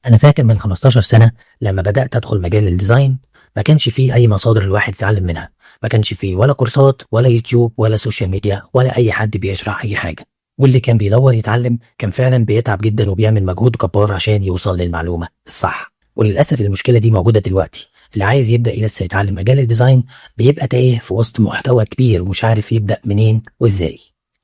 انا فاكر من 15 سنة لما بدات ادخل مجال ال design، ما كانش فيه اي مصادر الواحد يتعلم منها. ما كانش فيه ولا كورسات ولا يوتيوب ولا social media ولا اي حد بيشرح اي حاجه. واللي كان بيدور يتعلم كان فعلا بيتعب جدا وبيعمل مجهود جبار عشان يوصل للمعلومة الصح. وللاسف المشكلة دي موجودة دلوقتي. اللي عايز يبدا لسه يتعلم مجال ال design بيبقى تايه في وسط محتوى كبير ومش عارف يبدا منين وازاي.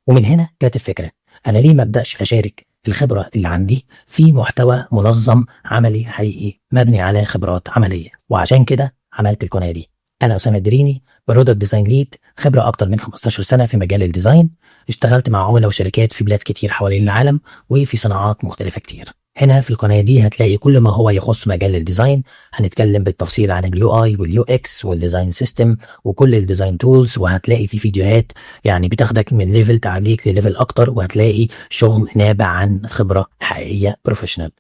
ومن هنا جت الفكره: انا ليه ما ابداش اشارك الخبرة اللي عندي في محتوى منظم عملي حقيقي مبني على خبرات عمليه؟ وعشان كده عملت القناة دي. انا اسامة الدريني، product design lead، خبره اكتر من 15 سنة في مجال ال design. اشتغلت مع عملاء وشركات في بلاد كتير حوالين العالم وفي صناعات مختلفة كتير. هنا في القناة دي هتلاقي كل ما هو يخص مجال ال design. هنتكلم بالتفصيل عن ال UI وال UX وال design system وكل ال design tools، وهتلاقي في فيديوهات يعني بتاخدك من level تعليك ل level اكتر، وهتلاقي شغل نابع عن خبره حقيقية professional.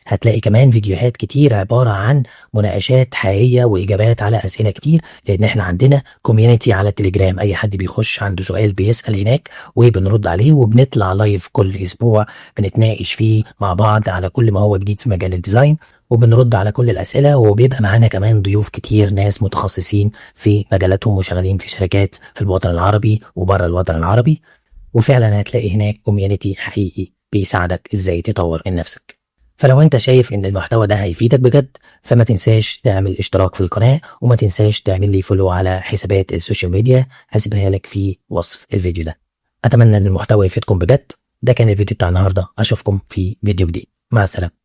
هتلاقي كمان فيديوهات كتير عبارة عن مناقشات حقيقية وإجابات على أسئلة كتير، لأن إحنا عندنا community على التليجرام. أي حد بيخش عنده سؤال بيسأل هناك وبنرد عليه، وبنطلع live كل أسبوع بنتناقش فيه مع بعض على كل ما هو جديد في مجال ال design، وبنرد على كل الأسئلة. وبيبقى معانا كمان ضيوف كتير، ناس متخصصين في مجالاتهم وشغالين في شركات في الوطن العربي وبره الوطن العربي. وفعلا هتلاقي هناك community حقيقي بيساعدك ازاي تطور من نفسك. فلو انت شايف ان المحتوى ده هيفيدك بجد، فما تنساش تعمل اشتراك في القناة، وما تنساش تعمل لي follow على حسابات ال social media، هسيبها لك في وصف الفيديو ده. اتمنى ان المحتوى يفيدكم بجد. ده كان الفيديو بتاع النهارده، اشوفكم في فيديو جديد. مع السلامة.